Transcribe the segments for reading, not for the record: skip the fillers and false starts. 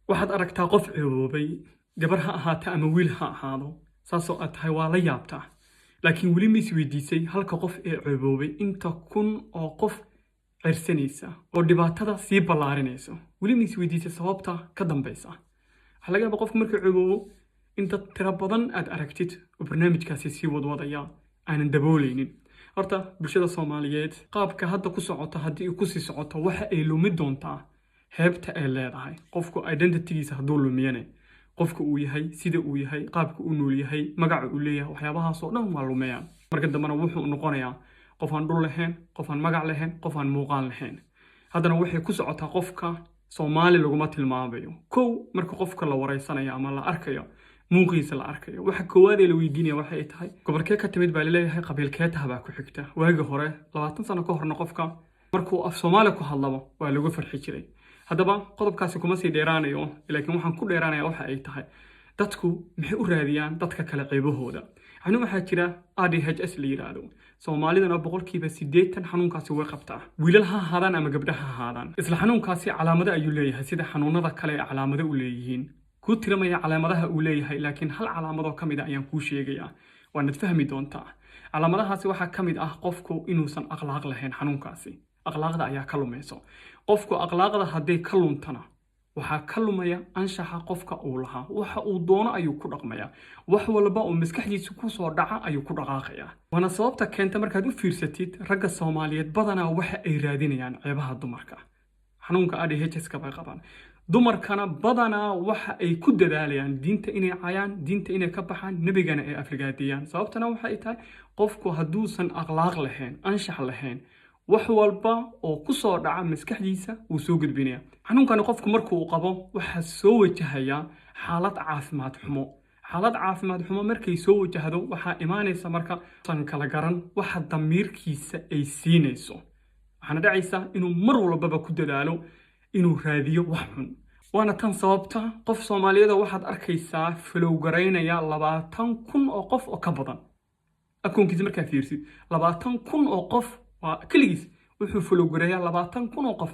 Waxaad aragtaa qof ceeboobay, gabar ha ahaata ama wiil ha ahaado, saasoo aad tahay waa la yaabtaa. Laakiin weli ma isweydiisay halka qof ee ceeboobay inta kun oo qof cirsanaysa oo dhibaatada sii ballaarinayso? Weli ma isweydiisay sababta ka dambaysa? Waxaa laga yaabaa qofku markuu ceeboobo in dad tiro badan aad aragtid oo barnaamijkaasi sii wadwadaya aanan dabooleynin. Horta bulshada Soomaaliyeed qaabka hadda ku socoto haddii ay kusii socoto, waxa ay lumi doontaa heebta ay leedahay. Qofku identitygiisa hadduu lumiyane, qofka uu yahay, sida uu yahay, qaabka uu nool yahay, magaca uu leeyahay, waxyaabahaasoo dhan waa lumayaan. Marka dambena wuxuu noqonayaa qof aan dhul lahayn, qof aan magac lahayn, qof aan muuqaal lahayn. Haddana waxay ku socotaa qofka Soomaali laguma tilmaamayo. Kow, marka qofka la wareysanayo ama la arkayo, muuqiisa la arkayo, waxa koowaad ee la weydiinaya waxay tahay gobolkee ka timid baa laleeyahay, qabiilkee taha baa ku xigta. Waagii hore, 20 sano ka horna, qofka markuu af Soomaali ku hadlaba waa lagu farxi jiray. Haddaba qodobkaasi kuma sii dheeraanayo, laakiin waxaan ku dheeraanaya waxa ay tahay dadku maxay u raadiyaan dadka kale ceebahooda? Xanuun waxaa jira ADHS la yidhaahdo. Soomaalidana 80% xanuunkaasi way qabtaa, wiilal ha ahaadaan ama gabdha ha ahaadaan. Isla xanuunkaasi calaamado ayuu leeyahay, sida xanuunada kale ee calaamado u leeyihiin. Kuu tiramaya calaamadaha uu leeyahay, laakiin hal calaamadoo ka mid a ayaan kuu sheegayaa, waanad fahmi doontaa. Calaamadahaasi waxaa ka mid ah qofku inuusan akhlaaq lahayn. Xanuunkaasi akhlaaqda ayaa ka lumayso. Qofku akhlaaqda hadday ka luntana, waxaa ka lumaya anshaxa qofka uu lahaa. Waxa uu doono ayuu ku dhaqmaya, wax walba oo maskaxdiisa kusoo dhaca ayuu ku dhaqaaqaya. Waana sababta keenta markaad u fiirsatid ragga Soomaaliyeed badanaa waxa ay raadinayaan ceebaha dumarka. Xanuunka ADHS-ka bay qabaan. Dumarkana badanaa waxa ay ku dadaalayaan diinta inay cayaan, diinta inay ka baxaan, nebigana ay aflagaadeeyaan. Sababtana waxay tahay qofku hadduusan akhlaaq lahayn, anshax lahayn, wax walba oo ku soo dhaca maskaxdiisa wuu soo gudbinaya. Xanuunkani qofku markuu qabo waxaa soo wajahaya xaalad caafimaad xumo. Xaalad caafimaad xumo markay soo wajahdo, waxaa imaanaysa marka san kala garan waxa damiirkiisa ay siinayso. Waxaana dhacaysa inuu mar walbaba ku dadaalo inuu raadiyo wax xun. Waana tan sababta qof Soomaaliyeed waxaad arkaysaa follow garaynaya 20,000 oo qof oo ka badan. Akoonkiisa markaa fiirsid, 20,000 oo qof waa keligiis wuxuu follow gareeyaa 20,000 oo qof.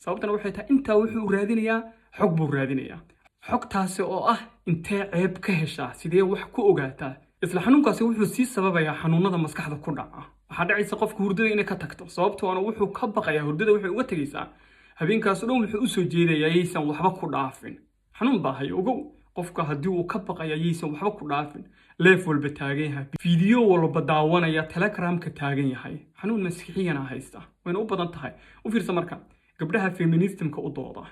Sababtana waxay tahay intaa wuxuu raadinayaa xog buu raadinayaa, xogtaasi oo ah intee ceeb ka heshaa, sidee wax ku ogaataa. Isla xanuunkaasi wuxuu sii sababayaa xanuunada maskaxda ku dhaca. Waxaa dhacaysa qofka hurdada inay ka tagto, sababtoona wuxuu ka baqayaa hurdada waxay uga tegaysaa. Habeenkaas o dhan wuxuu usoo jeedayaa yaysan waxba ku dhaafin. Xanuun baa hayo, ogow. Qofka haddii uu ka baqaya yaysan waxba ku dhaafin, live walba taagan yahay, video walba daawanaya, Telegramka taagan yahay, xanuun maskixiyana haysta wayna u badan tahay. U fiirsa marka gabdhaha feminismka u dooda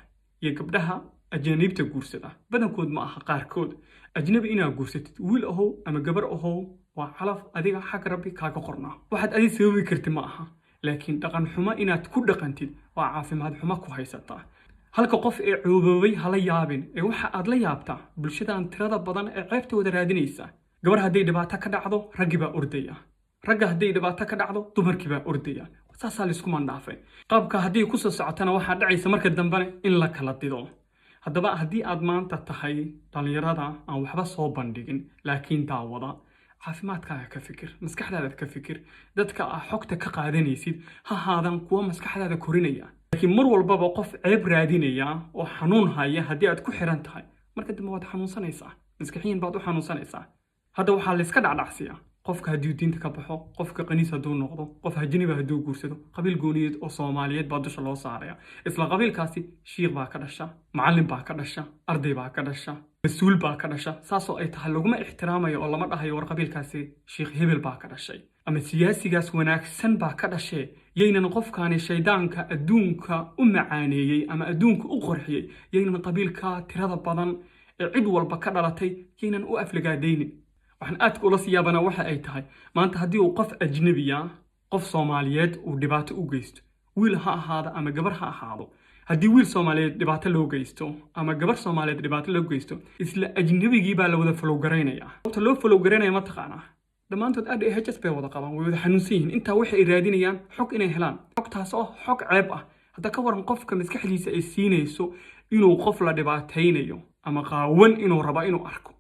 iyo gabdhaha ajaaniibta guursada, badankood ma aha, qaarkood. Ajnabi inaad guursatid, wiil ahow ama gabar ahow, waa calaf adiga xag Rabbi kaaga qornaa. Waxaad adi sababi karti ma aha, laakiin dhaqan xumo inaad ku dhaqantid waa caafimaad xumo ku haysataa. Halka qof ee ceeboobay hala yaabin, ee waxa aad la yaabtaa bulshadan tirada badan ee ceebtooda raadinaysa. Gabar hadday dhibaato ka dhacdo, raggii baa ordaya. Ragga hadday dhibaato ka dhacdo, dumarkii baa ordaya. Saasaa laysku mandhaafay. Qaabka haddii kusoo socotana, waxaa dhacaysa marka dambena in la kala dido. Haddaba haddii aad maanta tahay dhallinyarada aan waxba soo bandhigin laakiin daawada, caafimaadkaaga ka fikir, maskaxdaada ka fikir. Dadka aa xogta ka qaadanaysid ha haadan kuwa maskaxdaada korinaya. Laakiin mar walbaba qof ceeb raadinaya oo xanuun haya haddii aad ku xiran tahay, marka dambe waad xanuunsanaysaa, maskaxiyan baad u xanuunsanaysaa. Hadda waxaa layska dhacdhacsiyaa qofka haddii diinta ka baxo, qofka qaniis hadduu noqdo, qof ajnabi hadduu guursado, qabiil gooniyeed oo Soomaaliyeed baa dusha loo saaraya. Isla qabiilkaasi shiikh baa ka dhasha, macallin baa ka dhasha, arday baa ka dhasha, mas-uul baa ka dhasha. Saasoo ay tahay laguma ixtiraamayo oo lama dhahayo war qabiilkaasi shiikh hebel baa ka dhashay ama siyaasigaas wanaagsan baa ka dhashee. Yaynan qofkaani shaydaanka adduunka u macaaneeyey ama adduunka u qorxiyey, yaynan qabiilka tirada badan ee cid walba ka dhalatay yaynan u aflagaadaynin. Waxaan aadka ula siyaabana waxa ay tahay maanta haddii uu qof ajnebiya qof Soomaaliyeed uu dhibaato u geysto, wiil ha ahaado ama gabar ha ahaado, haddii wiil Soomaaliyeed dhibaato loo geysto ama gabar Soomaaliyeed dhibaato loo geysto, isla ajnebigii baa la wada follow garaynaya. Sababta loo follow garaynaya ma taqaanaa? Dhammaantood ADHS bay wada qabaan, way wada xanuunsan yihiin. Intaa waxay raadinayaan xog inay helaan, xogtaas oo xog ceeb ah. Hadda ka waran qofka maskaxdiisa ay siinayso inuu qof la dhibaataynayo ama qaawan inuu raba inuu arko,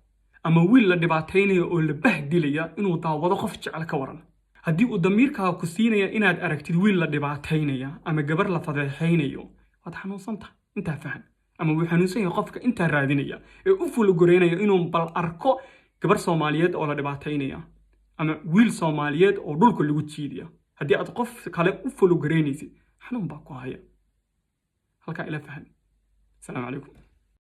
ama wiil la dhibaataynayo oo la bahdilaya inuu daawado, qof jecel ka waran? Haddii uu damiirkaaga ku siinaya inaad aragtid wiil la dhibaataynaya ama gabar la fadeexaynayo, waad xanuunsantahay. Intaa fahan. Ama wuu xanuunsan yahay qofka intaa raadinaya ee u follow gareynaya inuu bal arko gabar Soomaaliyeed oo la dhibaataynaya ama wiil Soomaaliyeed oo dhulka lagu jiidaya. Haddii aad qof kale u follow gareynaysid, xanuun baa ku haya. Halkaa ila faham. Asalaamu calaykum.